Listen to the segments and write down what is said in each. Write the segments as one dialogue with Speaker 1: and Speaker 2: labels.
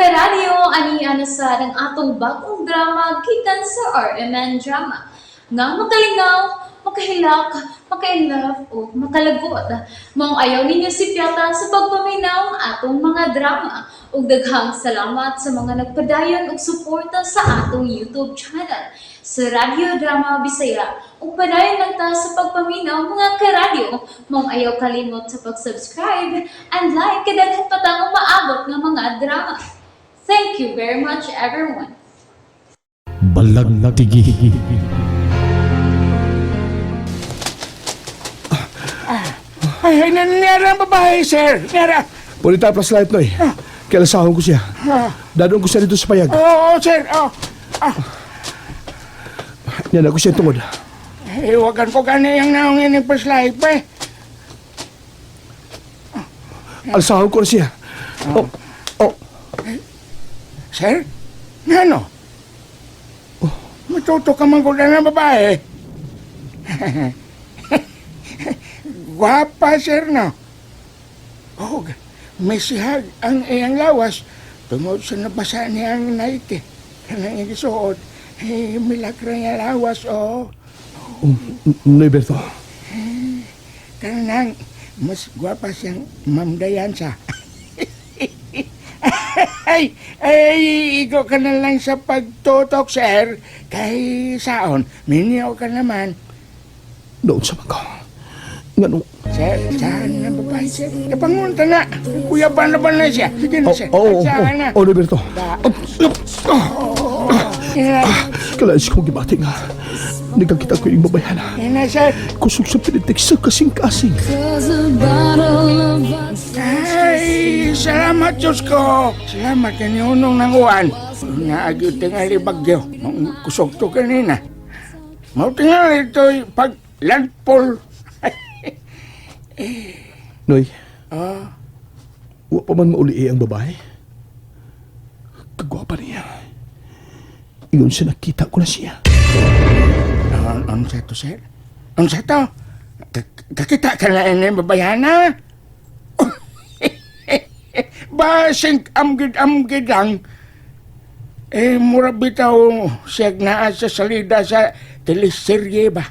Speaker 1: Karadyo, ani na sa ang atong bagong drama gikan sa RMN Drama. Nga makalingaw, makahilak, maka-inlove o makalagot. Maong ayaw ninyo sipyata sa pagpaminaw ang atong mga drama. Ug daghang salamat sa mga nagpadayon og suporta sa atong YouTube channel sa Radyo Drama Bisaya. Ug padayon lang ta sa pagpaminaw, mga karadyo. Maong ayaw kalimot sa pag-subscribe and like kay daghan pa tang umaabot nga mga drama. Thank you very much, everyone.
Speaker 2: Balagtigi.
Speaker 3: Ay, ay, nangyari ang babae, sir. Nangyari.
Speaker 4: Pulita plus light, Noy. Kailasahon ko siya. Dadong ko siya dito sa payag.
Speaker 3: Oo, sir. Oh.
Speaker 4: Yan ako siya tungod.
Speaker 3: Eh, wagan ko gani yung naong ini life, eh.
Speaker 4: Alsahon ko na siya. Oh, oh,
Speaker 3: Sir? Ngano? Matuto ka man ko na ng babae. Gwapa, sir, no? Oh, may sihag ang iyang lawas tungod sa nabasa niya ang Nike. Kanang iyang gisuot. Eh, milakra niya lawas, oh.
Speaker 4: Oh, Noy Berto.
Speaker 3: Kanang mas gwapa siyang Ma'am Dayansa. Ay, ay, igo ka na lang sa pagtutok, sir. Kay saon, minyo ka naman.
Speaker 4: Noon sa mga. Ngano?
Speaker 3: Sir, saan na babae, sir? Kapangunta na. Kuya, ba na ba na siya? Sige na,
Speaker 4: Oh,
Speaker 3: sir.
Speaker 4: oh, oh,
Speaker 3: Saan na?
Speaker 4: oh, Noy Berto.
Speaker 3: Da.
Speaker 4: Oh, oh,
Speaker 3: Yan
Speaker 4: Kailangan kong gibati nga. Nagkakita ko yung babayan.
Speaker 3: na, na, sir.
Speaker 4: Kusog sa pinitik sa kasing-kasing.
Speaker 3: Ay, salamat, Diyos ko. Salamat ka ni Unong ng uwan. Naagyo tingali bagyo. Kusog to kanina. Mau tingali ito'y pag landfall.
Speaker 4: Noy,
Speaker 3: Ah,
Speaker 4: wa pa man mauli eh ang babae. Kagwapa niya. Iyon siya, nakita ko na siya.
Speaker 3: Unsa to, sir? Unsa to? Kakita ka na ini babayana? Basing amgid-amgid lang. Eh, mura bitaw siya naa sa salida sa teleserye ba?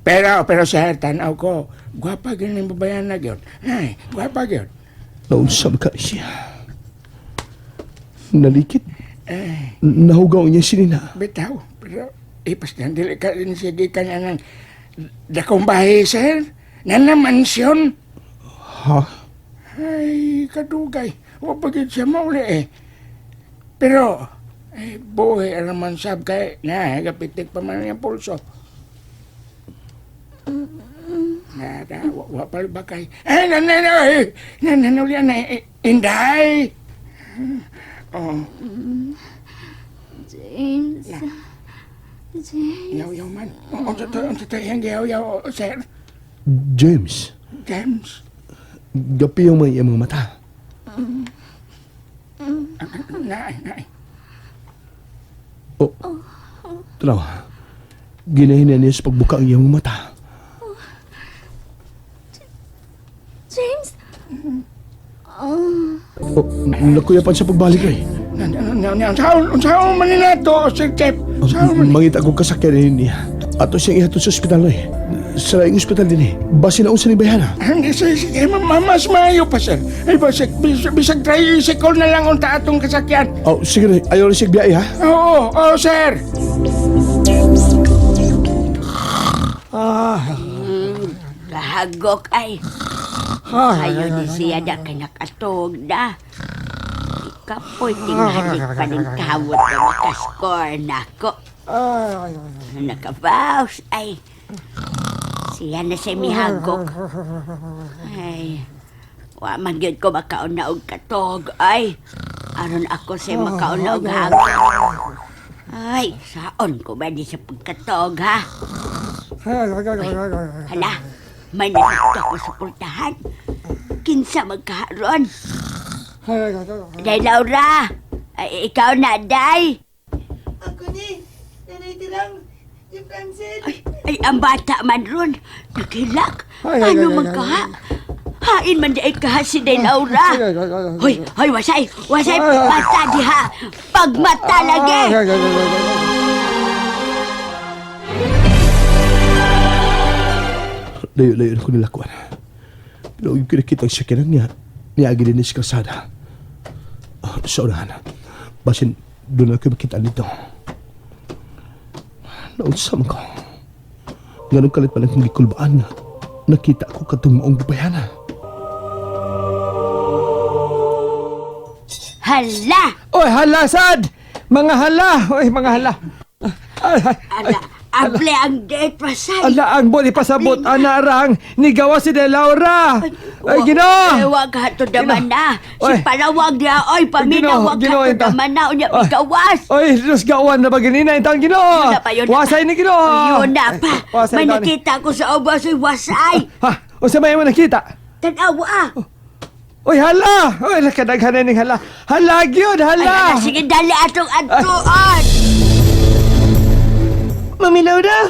Speaker 3: Pero sir, tanaw ko, gwapa gyud ang babayana gyud. Ay, gwapa gyud.
Speaker 4: Naunsa ka siya. Nalikit.
Speaker 3: Eh,
Speaker 4: Nahugaw niya sinina.
Speaker 3: bitaw. Pero, ipas na, dili ka rin siya gikan na ng dakong bahay, sir. Nana mansyon.
Speaker 4: Ha?
Speaker 3: Ay, kadugay. Wa pa gyud siya mauli eh. Pero, eh, buhi naman sab kay na, gapitik pa man ang pulso. Na, na, wa pa ba kay? Ay, na, na, na, eh, na, na, na, na, eh, inday. Oh,
Speaker 5: James. James.
Speaker 3: yaw, yaw man. Oh, unsa to, yang yaw, yaw, sir.
Speaker 4: James,
Speaker 3: James.
Speaker 4: gapi yung mga iyang mga mata.
Speaker 3: Na, na.
Speaker 4: Oh, tanawa. Ginahina niya sa pagbuka ang iyang mga mata.
Speaker 5: James.
Speaker 4: Oh, nakuyapan sa pagbalik ay.
Speaker 3: Na, na, na, na, unsaon man ni nato, Sir Jeff? Unsaon man?
Speaker 4: Mangita ko kasakyan niya. Ato siyang ihatod sa ospital ay. Sa laing ospital din eh. Base na unsa ni Bayana.
Speaker 3: Hindi, sige, mas maayo pa, sir. Ay, bisag, bisag, bisag tricycle na lang unta atong kasakyan.
Speaker 4: Oh, sige na. Ayaw na siya biyahe ha.
Speaker 3: Oo, oo, sir.
Speaker 6: Kahagok ay. Ayo ni siya da kanakatog da. Ikapoy tinghalik pa ng kawot na makaskor nako. Nakabaws ay. Siya na siya mihagok. Ay. Wa man gyud ko makauna og katog ay. Aron ako siya makauna og hagok. Ay, saon ko ba di sa pagkatog ha? Hala, may nakita ko sa pultahan. Kinsa magkaroon? Day Laura, ay, ikaw na, Day.
Speaker 7: Ako ni, nanay tirang, si Francel.
Speaker 6: Ay, ay, ang bata man ron. Nakilak.
Speaker 3: Ay, ay,
Speaker 6: Ano
Speaker 3: ay, ay,
Speaker 6: magkaha? Hain man di ay kaha si Day Laura. Hoy, hoy, wasay, wasay, mata diha. Pagmata lagi.
Speaker 4: Layo-layo na ko nilakuan. Pero yung kinakita ang sakyanan niya, niagi din sa kalsada. Ah, sa unahan. Basin, doon ako makita nito. Naunsa man ko. Ganun kalit pa lang kong gikulbaan na nakita ko katong maong babayana.
Speaker 6: Hala!
Speaker 2: Oy, hala sad! Mga hala! Oy, mga hala! Ay, ay,
Speaker 6: Ala, able ang date, wasay.
Speaker 2: Ala ang boli pasabot ana rang nigawa si De Laura. Ay Ginoo.
Speaker 6: Eh, wag hato daman na. Si
Speaker 2: Oy.
Speaker 6: Palawag niya, oy, paminaw,
Speaker 2: Ginoo,
Speaker 6: wag
Speaker 2: Ginoo,
Speaker 6: hato
Speaker 2: inta.
Speaker 6: daman na, unya,
Speaker 2: Oy.
Speaker 6: bigawas.
Speaker 2: Oy, Diyos gawan na ba ganina intang Ginoo.
Speaker 6: Yun na pa, yun na
Speaker 2: Wasay
Speaker 6: pa.
Speaker 2: ni Ginoo.
Speaker 6: Oy, yun na pa.
Speaker 2: Wasay
Speaker 6: May
Speaker 2: taon ni.
Speaker 6: nakita ko sa ubos, oy, wasay.
Speaker 2: Ha, unsa may mo nakita?
Speaker 6: Tanawa ah.
Speaker 2: Oy, hala! Oy, nakadaghan ning hala. Hala gyud,
Speaker 6: Ay,
Speaker 2: hala.
Speaker 6: ala, sige, dali atong adtuon.
Speaker 2: Mami Laura.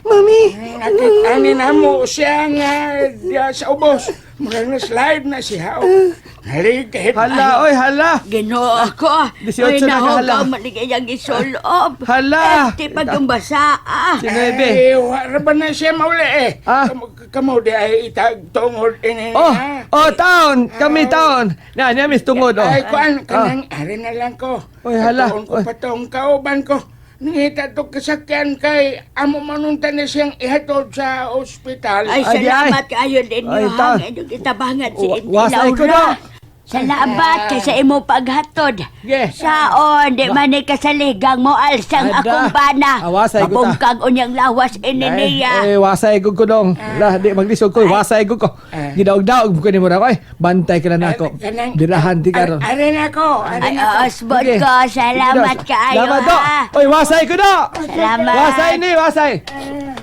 Speaker 2: Mami.
Speaker 3: Nakita ni na mo siya nga diya sa ubos. Murag na slide na siya. Oh. Naligid.
Speaker 2: Hala, oy, hala.
Speaker 6: Ginoo ko.
Speaker 2: 18
Speaker 6: Oy,
Speaker 2: na kahala.
Speaker 6: nahugaw man ni kayang isulob.
Speaker 2: Hala.
Speaker 6: Eh, di pagumbasa ah.
Speaker 2: Si Nueve.
Speaker 3: Ay, wala ba na siya mauli eh.
Speaker 2: Ah.
Speaker 3: Kamu, kamu di ay itagtungod ini
Speaker 2: Oh,
Speaker 3: na.
Speaker 2: oh, taon, kami taon. Na, niya mis tungod oh.
Speaker 3: Ay, kuan, kanang ari na lang ko.
Speaker 2: Oy, hala.
Speaker 3: Katuon ko
Speaker 2: Oy.
Speaker 3: patong kauban ko. Nangita to kasakyan kay amo manunta na siyang ihatod sa ospital.
Speaker 6: Ay,
Speaker 2: Ay, di ay.
Speaker 6: salamat kayo ninyo
Speaker 2: Ay,
Speaker 6: ha.
Speaker 2: ta.
Speaker 6: Inyong itabangan si Inti
Speaker 2: Wasay ko
Speaker 6: Laura.
Speaker 2: na.
Speaker 6: Salamat kay sa imong paghatod.
Speaker 2: Yes.
Speaker 6: Saon, di man ni kasaligang mo alsang
Speaker 2: Ada.
Speaker 6: akong bana.
Speaker 2: Ah, wasay ko ta.
Speaker 6: Mabungkag unyang lawas ini niya.
Speaker 2: Eh, wasay ko ko dong. Lah, di maglisod ko. Wasay ko ko. Gidaog-daog ko ni mo na. Ay, bantay ka na nako.
Speaker 3: Kanang-
Speaker 2: Dirahan ti karon.
Speaker 3: Ari na ko. Ari
Speaker 6: Ay,
Speaker 3: na ko.
Speaker 6: osbot
Speaker 2: Sige.
Speaker 6: ko. Salamat kaayo
Speaker 2: Salamat do.
Speaker 6: ha.
Speaker 2: Oy, wasay ko do.
Speaker 6: Salamat.
Speaker 2: Wasay ni, wasay.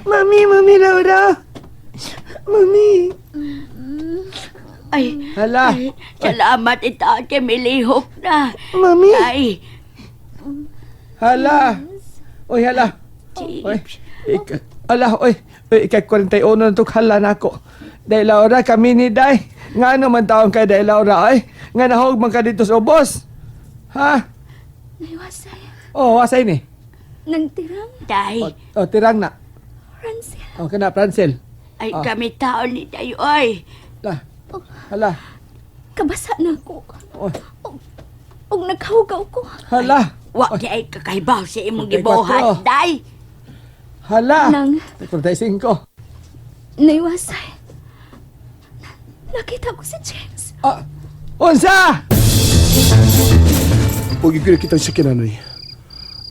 Speaker 2: Mami, mami Laura. Mami.
Speaker 6: Ay,
Speaker 2: Hala.
Speaker 6: ay, salamat ita kay milihok na.
Speaker 2: Mami.
Speaker 6: Ay,
Speaker 2: Hala. Oy, hala. Oy. Ika, ala, oy. Oy, ika 41 na to hala nako. Dahil Laura, kami ni Day. Nga naman taon kay Dahil Laura, ay. Nga nahog man ka dito sa ubos. Ha?
Speaker 5: Naiwasay.
Speaker 2: Oh, wasay ni.
Speaker 5: Nangtirang
Speaker 6: Day.
Speaker 2: Oh, oh, tirang na.
Speaker 5: Francel.
Speaker 2: Oh, kana Francel.
Speaker 6: Ay,
Speaker 2: Ah.
Speaker 6: kami taon ni Day, oy.
Speaker 2: Lah. Hala.
Speaker 5: Kabasa na ako.
Speaker 2: Oy,
Speaker 5: Og nagkahugaw ko.
Speaker 2: hala.
Speaker 6: Wa di ay kakaibaw sa imong
Speaker 2: Ay,
Speaker 6: gibuhat,
Speaker 2: kwatro.
Speaker 6: Day.
Speaker 2: Hala.
Speaker 5: Nang
Speaker 2: 45.
Speaker 5: naiwasay. Nakita ko si James.
Speaker 2: Ah, unsa?
Speaker 4: Huwag yung kinakita ang sakyanan ni.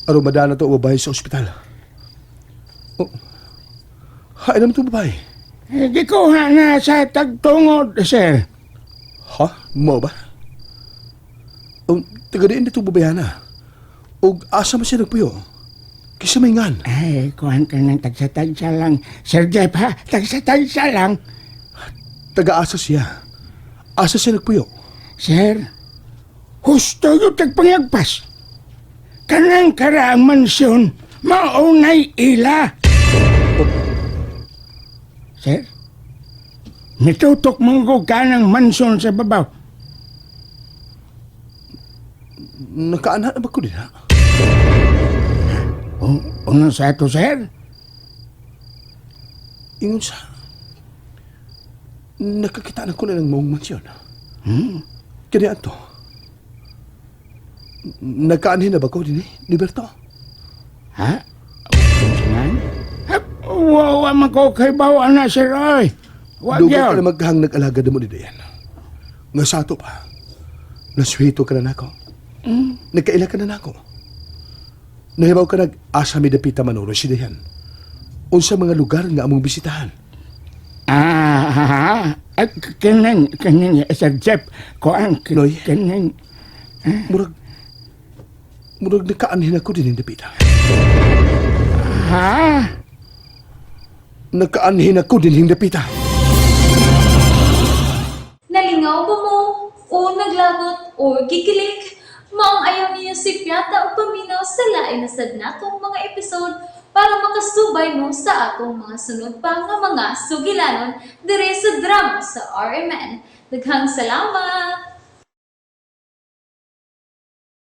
Speaker 4: Aron madala to ang babae sa ospital. Oh. Hain naman itong babae.
Speaker 3: Eh, Gikuha na sa tagtungod, sir.
Speaker 4: Ha? Mo ba? Um, taga diin dito babayana. Og asa man siya nagpuyo? Kisa may ngan.
Speaker 3: Ay, kuhan ka ng tagsa-tagsa lang. Sir Jeff, ha? Tagsa-tagsa lang.
Speaker 4: Taga-asa siya. Asa siya nagpuyo?
Speaker 3: Sir, husto yung tagpangagpas. Kanang karaang mansyon, maunay ila. Sir, mitutok mong ko kanang mansyon sa babaw.
Speaker 4: Nakaana na ba ko din ha?
Speaker 3: Unang sa ato, sir?
Speaker 4: Ingon sa... Nakakita na ko na ng maong mansyon. Kaya ato. Nakaanhin na ba ko din eh, Liberto?
Speaker 3: Ha? Unsa Wa man ko kay bawa na, sir, oy. Wa
Speaker 4: Dugay ka
Speaker 3: gyud.
Speaker 4: na maghang nag-alaga na mo ni Dayan. Nga sa ato pa, nasuhito ka na nako. Nagkaila ka na nako. Nahibaw ka nag-asa mi dapita Manolo si Dayan. Unsa mga lugar nga among bisitahan.
Speaker 3: Ah, ah, kanang, kanang, Sir Jeff, kuan,
Speaker 4: Noy.
Speaker 3: kanang,
Speaker 4: Murag, murag nakaanhin ako din dapita.
Speaker 3: ha?
Speaker 4: Nakaanhin ako din dapita.
Speaker 1: Nalingaw ba mo? O naglagot o gikilig? Maong ayaw niyo si Piata o paminaw sa lain na sad natong mga episode. para makasubay mo sa atong mga sunod pa nga mga sugilanon diri sa drama sa RMN. Daghang salamat!